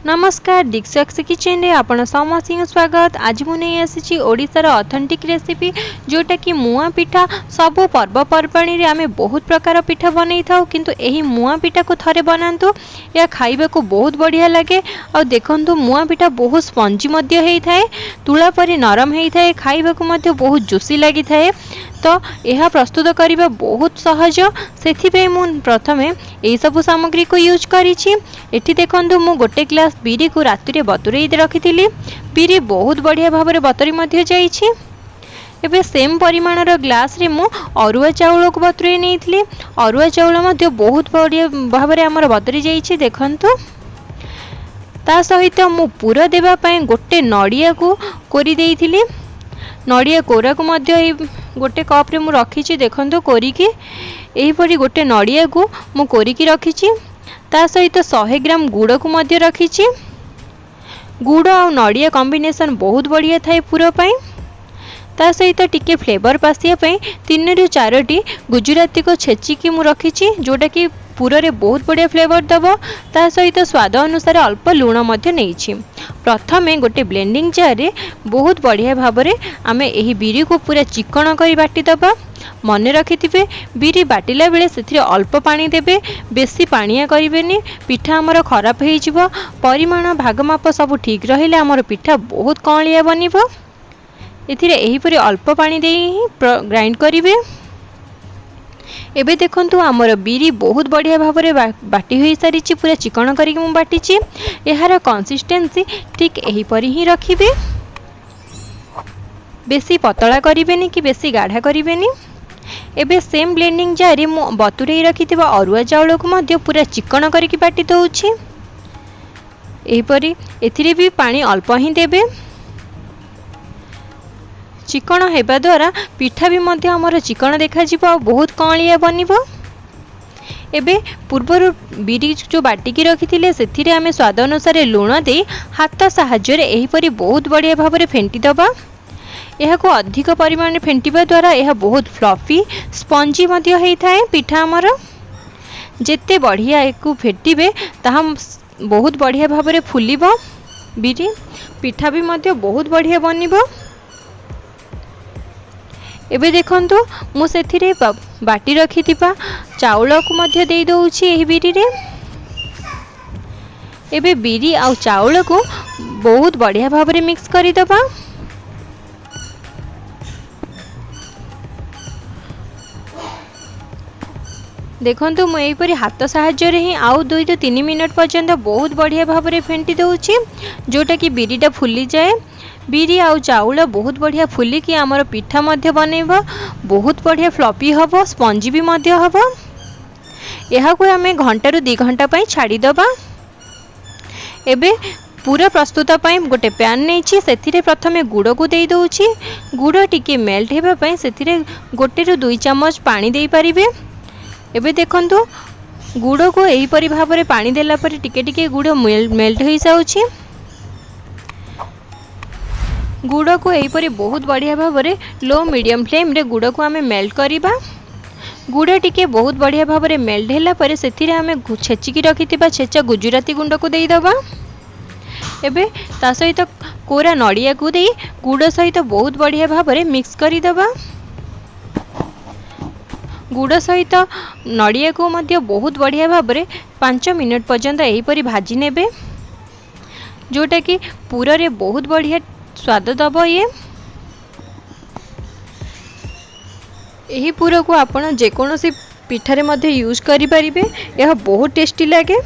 ନମସ୍କାର, ଦୀକ୍ଷାକ୍ସ କିଚେନରେ ଆପଣ ସମସ୍ତଙ୍କୁ ସ୍ୱାଗତ। ଆଜି ମୁଁ ନେଇ ଆସିଛି ଓଡ଼ିଶାର ଅଥେଣ୍ଟିକ୍ ରେସିପି, ଯେଉଁଟାକି ମୁଆଁ ପିଠା। ସବୁ ପର୍ବପର୍ବାଣୀରେ ଆମେ ବହୁତ ପ୍ରକାର ପିଠା ବନେଇଥାଉ, କିନ୍ତୁ ଏହି ମୁଆଁ ପିଠାକୁ ଥରେ ବନାନ୍ତୁ, ଏହା ଖାଇବାକୁ ବହୁତ ବଢ଼ିଆ ଲାଗେ। ଆଉ ଦେଖନ୍ତୁ, ମୁଆଁ ପିଠା ବହୁତ ସ୍ପଞ୍ଜି ମଧ୍ୟ ହେଇଥାଏ, ତୁଳା ପରି ନରମ ହେଇଥାଏ, ଖାଇବାକୁ ମଧ୍ୟ ବହୁତ ଜୁସି ଲାଗିଥାଏ। ତ ଏହା ପ୍ରସ୍ତୁତ କରିବା ବହୁତ ସହଜ, ସେଥିପାଇଁ ମୁଁ ପ୍ରଥମେ ଏହିସବୁ ସାମଗ୍ରୀକୁ ୟୁଜ୍ କରିଛି। ଏଠି ଦେଖନ୍ତୁ, ମୁଁ ଗୋଟେ ଗ୍ଲାସ୍ ବିରିକୁ ରାତିରେ ବତୁରେଇ ରଖିଥିଲି। ବିରି ବହୁତ ବଢ଼ିଆ ଭାବରେ ବତୁରି ମଧ୍ୟ ଯାଇଛି। ଏବେ ସେମ୍ ପରିମାଣର ଗ୍ଲାସ୍ରେ ମୁଁ ଅରୁଆ ଚାଉଳକୁ ବତୁରେଇ ନେଇଥିଲି। ଅରୁଆ ଚାଉଳ ମଧ୍ୟ ବହୁତ ବଢ଼ିଆ ଭାବରେ ଆମର ବତୁରି ଯାଇଛି, ଦେଖନ୍ତୁ। ତା ସହିତ ମୁଁ ପୁର ଦେବା ପାଇଁ ଗୋଟେ ନଡ଼ିଆକୁ କୋରି ଦେଇଥିଲି। ନଡ଼ିଆ କୋରାକୁ ମଧ୍ୟ ଏଇ ଗୋଟେ କପ୍ରେ ମୁଁ ରଖିଛି, ଦେଖନ୍ତୁ କୋରିକି। ଏହିପରି ଗୋଟେ ନଡ଼ିଆକୁ ମୁଁ କୋରିକି ରଖିଛି। ତା ସହିତ 100 ଗ୍ରାମ ଗୁଡ଼କୁ ମଧ୍ୟ ରଖିଛି। ଗୁଡ଼ ଆଉ ନଡ଼ିଆ କମ୍ବିନେସନ୍ ବହୁତ ବଢ଼ିଆ ଥାଏ ପୁର ପାଇଁ। ତା ସହିତ ଟିକେ ଫ୍ଲେଭର୍ ଆସିବା ପାଇଁ 3ରୁ 4ଟି ଗୁଜୁରାତିକୁ ଛେଚିକି ମୁଁ ରଖିଛି, ଯେଉଁଟାକି ପୁରରେ ବହୁତ ବଢ଼ିଆ ଫ୍ଲେଭର୍ ଦେବ। ତା ସହିତ ସ୍ୱାଦ ଅନୁସାରେ ଅଳ୍ପ ଲୁଣ ମଧ୍ୟ ନେଇଛି। ପ୍ରଥମେ ଗୋଟେ ବ୍ଲେଣ୍ଡିଂ ଜାର୍ରେ ବହୁତ ବଢ଼ିଆ ଭାବରେ ଆମେ ଏହି ବିରିକୁ ପୁରା ଚିକଣ କରି ବାଟିଦେବା। ମନେ ରଖିଥିବେ, ବିରି ବାଟିଲା ବେଳେ ସେଥିରେ ଅଳ୍ପ ପାଣି ଦେବେ, ବେଶୀ ପାଣିଆ କରିବେନି, ପିଠା ଆମର ଖରାପ ହେଇଯିବ। ପରିମାଣ ଭାଗ ମାପ ସବୁ ଠିକ୍ ରହିଲେ ଆମର ପିଠା ବହୁତ କଅଁଳିଆ ବନିବ। ଏଥିରେ ଏହିପରି ଅଳ୍ପ ପାଣି ଦେଇ ହିଁ ଗ୍ରାଇଣ୍ଡ କରିବେ। ଏବେ ଦେଖନ୍ତୁ, ଆମର ବିରି ବହୁତ ବଢ଼ିଆ ଭାବରେ ବାଟି ହୋଇସାରିଛି। ପୁରା ଚିକଣ କରିକି ମୁଁ ବାଟିଛି। ଏହାର କନସିଷ୍ଟେନ୍ସି ଠିକ୍ ଏହିପରି ହିଁ ରଖିବେ, ବେଶୀ ପତଳା କରିବେନି କି ବେଶୀ ଗାଢ଼ା କରିବେନି। ଏବେ ସେମ୍ ବ୍ଲେଣ୍ଡିଂ ଜାର୍ରେ ମୁଁ ବତୁରେଇ ରଖିଥିବା ଅରୁଆ ଚାଉଳକୁ ମଧ୍ୟ ପୁରା ଚିକଣ କରିକି ବାଟି ଦେଉଛି। ଏହିପରି ଏଥିରେ ବି ପାଣି ଅଳ୍ପ ହିଁ ଦେବେ। ଚିକଣ ହେବା ଦ୍ୱାରା ପିଠା ବି ମଧ୍ୟ ଆମର ଚିକଣ ଦେଖାଯିବ ଆଉ ବହୁତ କଅଁଳିଆ ବନିବ। ଏବେ ପୂର୍ବରୁ ବିରି ଯେଉଁ ବାଟିକି ରଖିଥିଲେ, ସେଥିରେ ଆମେ ସ୍ୱାଦ ଅନୁସାରେ ଲୁଣ ଦେଇ ହାତ ସାହାଯ୍ୟରେ ଏହିପରି ବହୁତ ବଢ଼ିଆ ଭାବରେ ଫେଣ୍ଟି ଦେବା। ଏହାକୁ ଅଧିକ ପରିମାଣରେ ଫେଣ୍ଟିବା ଦ୍ୱାରା ଏହା ବହୁତ ଫ୍ଲଫି, ସ୍ପଞ୍ଜି ମଧ୍ୟ ହେଇଥାଏ। ପିଠା ଆମର ଯେତେ ବଢ଼ିଆ ଏକୁ ଫେଣ୍ଟିବେ, ତାହା ବହୁତ ବଢ଼ିଆ ଭାବରେ ଫୁଲିବ ବିରି, ପିଠା ବି ମଧ୍ୟ ବହୁତ ବଢ଼ିଆ ବନିବ। ଏବେ ଦେଖନ୍ତୁ, ମୁଁ ସେଥିରେ ବାଟି ରଖିଥିବା ଚାଉଳକୁ ମଧ୍ୟ ଦେଇ ଦେଉଛି ଏହି ବିରିରେ। ଏବେ ବିରି ଆଉ ଚାଉଳକୁ ବହୁତ ବଢ଼ିଆ ଭାବରେ ମିକ୍ସ କରିଦେବା। ଦେଖନ୍ତୁ, ମୁଁ ଏହିପରି ହାତ ସାହାଯ୍ୟରେ ହିଁ ଆଉ 2ରୁ 3 ମିନିଟ୍ ପର୍ଯ୍ୟନ୍ତ ବହୁତ ବଢ଼ିଆ ଭାବରେ ଫେଣ୍ଟି ଦେଉଛି, ଯେଉଁଟାକି ବିରିଟା ଫୁଲିଯାଏ। ବିରି ଆଉ ଚାଉଳ ବହୁତ ବଢ଼ିଆ ଫୁଲିକି ଆମର ପିଠା ମଧ୍ୟ ବନେଇବ, ବହୁତ ବଢ଼ିଆ ଫ୍ଲପି ହେବ, ସ୍ପଞ୍ଜି ବି ମଧ୍ୟ ହେବ। ଏହାକୁ ଆମେ ଘଣ୍ଟାରୁ 2 ଘଣ୍ଟା ପାଇଁ ଛାଡ଼ିଦେବା। ଏବେ ପୁର ପ୍ରସ୍ତୁତ ପାଇଁ ଗୋଟେ ପ୍ୟାନ୍ ନେଇଛି। ସେଥିରେ ପ୍ରଥମେ ଗୁଡ଼କୁ ଦେଇ ଦେଉଛି। ଗୁଡ଼ ଟିକେ ମେଲ୍ଟ ହେବା ପାଇଁ ସେଥିରେ 1ରୁ 2 ଚାମଚ ପାଣି ଦେଇପାରିବେ। ଏବେ ଦେଖନ୍ତୁ, ଗୁଡ଼କୁ ଏହିପରି ଭାବରେ ପାଣି ଦେଲା ପରେ ଟିକେ ଟିକେ ଗୁଡ଼ ମେଲ୍ଟ ହୋଇଯାଉଛି। ଗୁଡ଼କୁ ଏହିପରି ବହୁତ ବଢ଼ିଆ ଭାବରେ ଲୋ ମିଡ଼ିୟମ୍ ଫ୍ଲେମ୍ରେ ଗୁଡ଼କୁ ଆମେ ମେଲ୍ଟ କରିବା। ଗୁଡ଼ ଟିକେ ବହୁତ ବଢ଼ିଆ ଭାବରେ ମେଲ୍ଟ ହେଲା ପରେ ସେଥିରେ ଆମେ ଛେଚିକି ରଖିଥିବା ଛେଚା ଗୁଜୁରାତି ଗୁଣ୍ଡକୁ ଦେଇଦେବା। ଏବେ ତା ସହିତ କୋରା ନଡ଼ିଆକୁ ଦେଇ ଗୁଡ଼ ସହିତ ବହୁତ ବଢ଼ିଆ ଭାବରେ ମିକ୍ସ କରିଦେବା। ଗୁଡ଼ ସହିତ ନଡ଼ିଆକୁ ମଧ୍ୟ ବହୁତ ବଢ଼ିଆ ଭାବରେ 5 ମିନିଟ୍ ପର୍ଯ୍ୟନ୍ତ ଏହିପରି ଭାଜି ନେବେ, ଯେଉଁଟାକି ପୁରରେ ବହୁତ ବଢ଼ିଆ ସ୍ୱାଦ ଦେବ ଇଏ। ଏହି ପୁରକୁ ଆପଣ ଯେକୌଣସି ପିଠାରେ ମଧ୍ୟ ୟୁଜ୍ କରିପାରିବେ। ଏହା ବହୁତ ଟେଷ୍ଟି ଲାଗେ।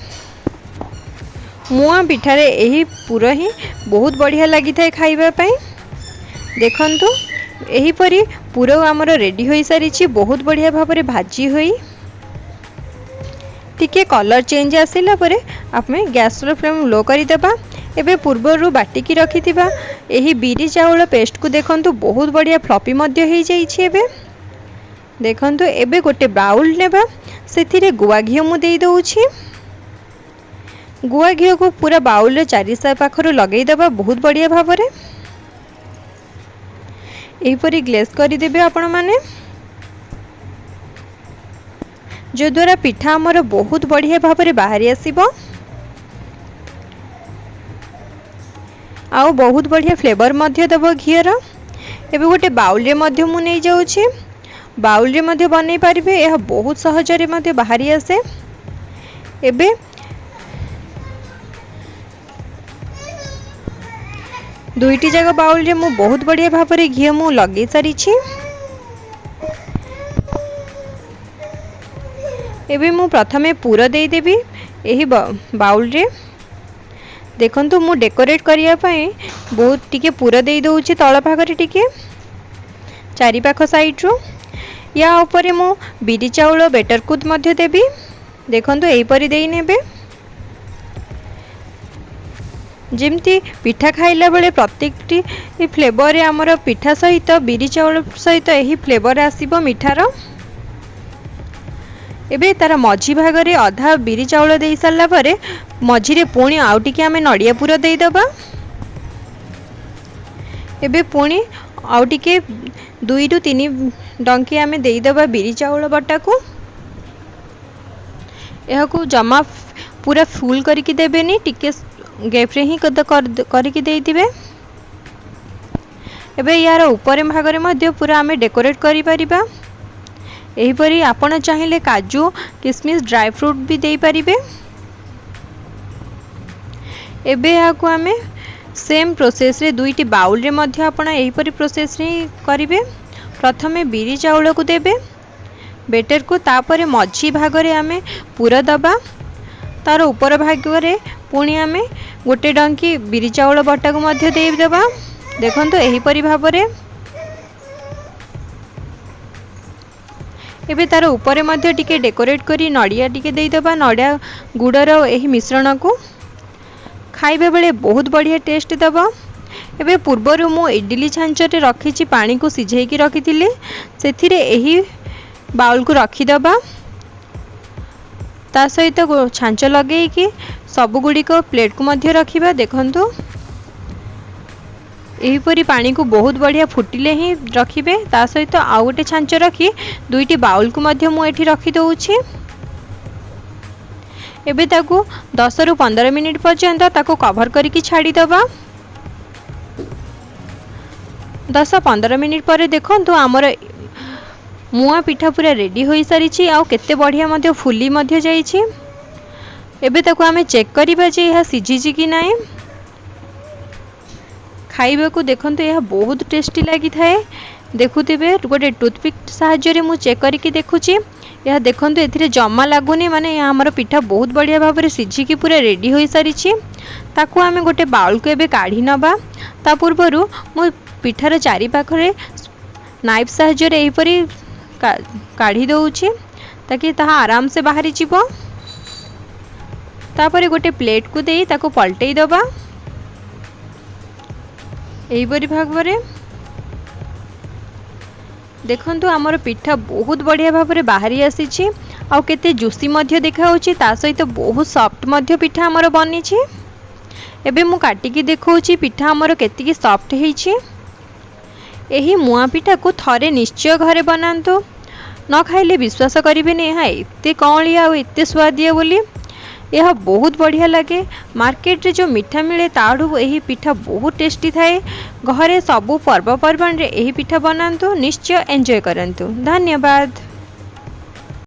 ମୁଆଁ ପିଠାରେ ଏହି ପୁର ହିଁ ବହୁତ ବଢ଼ିଆ ଲାଗିଥାଏ ଖାଇବା ପାଇଁ। ଦେଖନ୍ତୁ, ଏହିପରି ପୁର ଆମର ରେଡ଼ି ହୋଇସାରିଛି, ବହୁତ ବଢ଼ିଆ ଭାବରେ ଭାଜି ହୋଇ। ଟିକେ କଲର୍ ଚେଞ୍ଜ ଆସିଲା ପରେ ଆମେ ଗ୍ୟାସ୍ର ଫ୍ଲେମ୍ ଲୋ କରିଦେବା। ଏବେ ପୂର୍ବରୁ ବାଟିକି ରଖିଥିବା ଏହି ବିରି ଚାଉଳ ପେଷ୍ଟକୁ ଦେଖନ୍ତୁ, ବହୁତ ବଢ଼ିଆ ଫ୍ଲପି ମଧ୍ୟ ହେଇଯାଇଛି। ଏବେ ଦେଖନ୍ତୁ, ଏବେ ଗୋଟେ ବାଉଲ୍ ନେବା। ସେଥିରେ ଗୁଆ ଘିଅ ମୁଁ ଦେଇଦେଉଛି। ଗୁଆ ଘିଅକୁ ପୁରା ବାଉଲ୍ର ଚାରି ପାଖରୁ ଲଗେଇଦେବା। ବହୁତ ବଢ଼ିଆ ଭାବରେ ଏହିପରି ଗ୍ଲେସ୍ କରିଦେବେ ଆପଣମାନେ, ଯଦ୍ୱାରା ପିଠା ଆମର ବହୁତ ବଢ଼ିଆ ଭାବରେ ବାହାରି ଆସିବ। ଆଉ ବହୁତ ବଢ଼ିଆ ଫ୍ଲେଭର୍ ମଧ୍ୟ ଦେବ ଘିଅର। ଏବେ ଗୋଟେ ବାଉଲରେ ମଧ୍ୟ ମୁଁ ନେଇଯାଉଛି। ବାଉଲରେ ମଧ୍ୟ ବନେଇ ପାରିବେ, ଏହା ବହୁତ ସହଜରେ ମଧ୍ୟ ବାହାରି ଆସେ। ଏବେ ଦୁଇଟି ଯାକ ବାଉଲରେ ମୁଁ ବହୁତ ବଢ଼ିଆ ଭାବରେ ଘିଅ ମୁଁ ଲଗେଇ ସାରିଛି। ଏବେ ମୁଁ ପ୍ରଥମେ ପୁର ଦେଇଦେବି ଏହି ବାଉଲରେ। ଦେଖନ୍ତୁ, ମୁଁ ଡେକୋରେଟ୍ କରିବା ପାଇଁ ବହୁତ ଟିକେ ପୁର ଦେଇଦେଉଛି ତଳ ଭାଗରେ, ଟିକେ ଚାରିପାଖ ସାଇଡ଼୍ରୁ। ୟା ଉପରେ ମୁଁ ବିରି ଚାଉଳ ବେଟରକୁ ମଧ୍ୟ ଦେବି। ଦେଖନ୍ତୁ, ଏହିପରି ଦେଇ ନେବେ, ଯେମିତି ପିଠା ଖାଇଲା ବେଳେ ପ୍ରତ୍ୟେକଟି ଫ୍ଲେଭରରେ ଆମର ପିଠା ସହିତ ବିରି ଚାଉଳ ସହିତ ଏହି ଫ୍ଲେଭର ଆସିବ ମିଠାର। ଏବେ ତାର ମଝି ଭାଗରେ ଅଧା ବିରି ଚାଉଳ ଦେଇ ସାରିଲା ପରେ ମଝିରେ ପୁଣି ଆଉ ଟିକେ ଆମେ ନଡ଼ିଆ ପୁର ଦେଇଦେବା। ଏବେ ପୁଣି ଆଉ ଟିକେ 2ରୁ 3 ଡଙ୍କି ଆମେ ଦେଇଦେବା ବିରି ଚାଉଳ ବଟାକୁ। ଏହାକୁ ଜମା ପୁରା ଫୁଲ୍ କରିକି ଦେବେନି, ଟିକେ ଗେପ୍ରେ ହିଁ କରିକି ଦେଇଥିବେ। ଏବେ ୟାର ଉପରେ ଭାଗରେ ମଧ୍ୟ ପୁରା ଆମେ ଡେକୋରେଟ୍ କରିପାରିବା। ଏହିପରି ଆପଣ ଚାହିଁଲେ କାଜୁ, କିସମିସ୍, ଡ୍ରାଏ ଫ୍ରୁଟ୍ ବି ଦେଇପାରିବେ। ଏବେ ଏହାକୁ ଆମେ ସେମ୍ ପ୍ରୋସେସ୍ରେ ଦୁଇଟି ବାଉଲରେ ମଧ୍ୟ ଆପଣ ଏହିପରି ପ୍ରୋସେସ୍ରେ ହିଁ କରିବେ। ପ୍ରଥମେ ବିରି ଚାଉଳକୁ ଦେବେ ବେଟରକୁ, ତାପରେ ମଝି ଭାଗରେ ଆମେ ପୁର ଦେବା, ତାର ଉପର ଭାଗରେ ପୁଣି ଆମେ ଗୋଟେ ଡଙ୍କି ବିରି ଚାଉଳ ବଟାକୁ ମଧ୍ୟ ଦେଇଦେବା। ଦେଖନ୍ତୁ, ଏହିପରି ଭାବରେ। ଏବେ ତାର ଉପରେ ମଧ୍ୟ ଟିକେ ଡେକୋରେଟ୍ କରି ନଡ଼ିଆ ଟିକେ ଦେଇଦେବା। ନଡ଼ିଆ ଗୁଡ଼ର ଏହି ମିଶ୍ରଣକୁ ଖାଇବା ବେଳେ ବହୁତ ବଢ଼ିଆ ଟେଷ୍ଟ ଦେବ। ଏବେ ପୂର୍ବରୁ ମୁଁ ଇଡିଲି ଛାଞ୍ଚରେ ରଖିଛି, ପାଣିକୁ ସିଝେଇକି ରଖିଥିଲି, ସେଥିରେ ଏହି ବାଉଲକୁ ରଖିଦେବା। ତା ସହିତ ଛାଞ୍ଚ ଲଗେଇକି ସବୁଗୁଡ଼ିକ ପ୍ଲେଟ୍କୁ ମଧ୍ୟ ରଖିବା। ଦେଖନ୍ତୁ, ଏହିପରି ପାଣିକୁ ବହୁତ ବଢ଼ିଆ ଫୁଟିଲେ ହିଁ ରଖିବେ। ତା ସହିତ ଆଉ ଗୋଟେ ଛାଞ୍ଚ ରଖି ଦୁଇଟି ବାଉଲକୁ ମଧ୍ୟ ମୁଁ ଏଠି ରଖିଦେଉଛି। ଏବେ ତାକୁ 10ରୁ 15 ମିନିଟ୍ ପର୍ଯ୍ୟନ୍ତ ତାକୁ କଭର୍ କରିକି ଛାଡ଼ିଦେବା। 10-15 ମିନିଟ୍ ପରେ ଦେଖନ୍ତୁ, ଆମର ମୁଆଁ ପିଠା ପୁରା ରେଡ଼ି ହୋଇସାରିଛି ଆଉ କେତେ ବଢ଼ିଆ ମଧ୍ୟ ଫୁଲି ମଧ୍ୟ ଯାଇଛି। ଏବେ ତାକୁ ଆମେ ଚେକ୍ କରିବା ଯେ ଏହା ସିଝିଛି କି ନାହିଁ। ଖାଇବାକୁ ଦେଖନ୍ତୁ, ଏହା ବହୁତ ଟେଷ୍ଟି ଲାଗିଥାଏ। ଦେଖୁଥିବେ, ଗୋଟେ ଟୁଥପିକ୍ ସାହାଯ୍ୟରେ ମୁଁ ଚେକ୍ କରିକି ଦେଖୁଛି। ଏହା ଦେଖନ୍ତୁ, ଏଥିରେ ଜମା ଲାଗୁନି, ମାନେ ଏହା ଆମର ପିଠା ବହୁତ ବଢ଼ିଆ ଭାବରେ ସିଝିକି ପୁରା ରେଡ଼ି ହୋଇସାରିଛି। ତାକୁ ଆମେ ଗୋଟେ ବାଉଲକୁ ଏବେ କାଢ଼ି ନେବା। ତା ପୂର୍ବରୁ ମୁଁ ପିଠାର ଚାରିପାଖରେ ନାଇଫ୍ ସାହାଯ୍ୟରେ ଏହିପରି କାଢ଼ି ଦେଉଛି, ତାକି ତାହା ଆରାମସେ ବାହାରିଯିବ। ତାପରେ ଗୋଟେ ପ୍ଲେଟ୍କୁ ଦେଇ ତାକୁ ପଲଟେଇ ଦେବା ଏହିପରି ଭାବରେ। ଦେଖନ୍ତୁ, ଆମର ପିଠା ବହୁତ ବଢ଼ିଆ ଭାବରେ ବାହାରି ଆସିଛି ଆଉ କେତେ ଜୁସି ମଧ୍ୟ ଦେଖାହେଉଛି, ତା ସହିତ ବହୁତ ସଫ୍ଟ ମଧ୍ୟ ପିଠା ଆମର ବନିଛି। ଏବେ ମୁଁ କାଟିକି ଦେଖାଉଛି ପିଠା ଆମର କେତିକି ସଫ୍ଟ ହେଇଛି। ଏହି ମୁଆଁ ପିଠାକୁ ଥରେ ନିଶ୍ଚୟ ଘରେ ବନାନ୍ତୁ, ନ ଖାଇଲେ ବିଶ୍ୱାସ କରିବେନି ଏହା ଏତେ କଅଁଳିଆ ଆଉ ଏତେ ସୁଆଦିଆ ବୋଲି। ଏହା ବହୁତ ବଢ଼ିଆ ଲାଗେ। ମାର୍କେଟରେ ଯେଉଁ ମିଠା ମିଳେ, ତାଠୁ ଏହି ପିଠା ବହୁତ ଟେଷ୍ଟି ଥାଏ। ଘରେ ସବୁ ପର୍ବପର୍ବାଣିରେ ଏହି ପିଠା ବନାନ୍ତୁ, ନିଶ୍ଚୟ ଏନ୍ଜୟ କରନ୍ତୁ। ଧନ୍ୟବାଦ।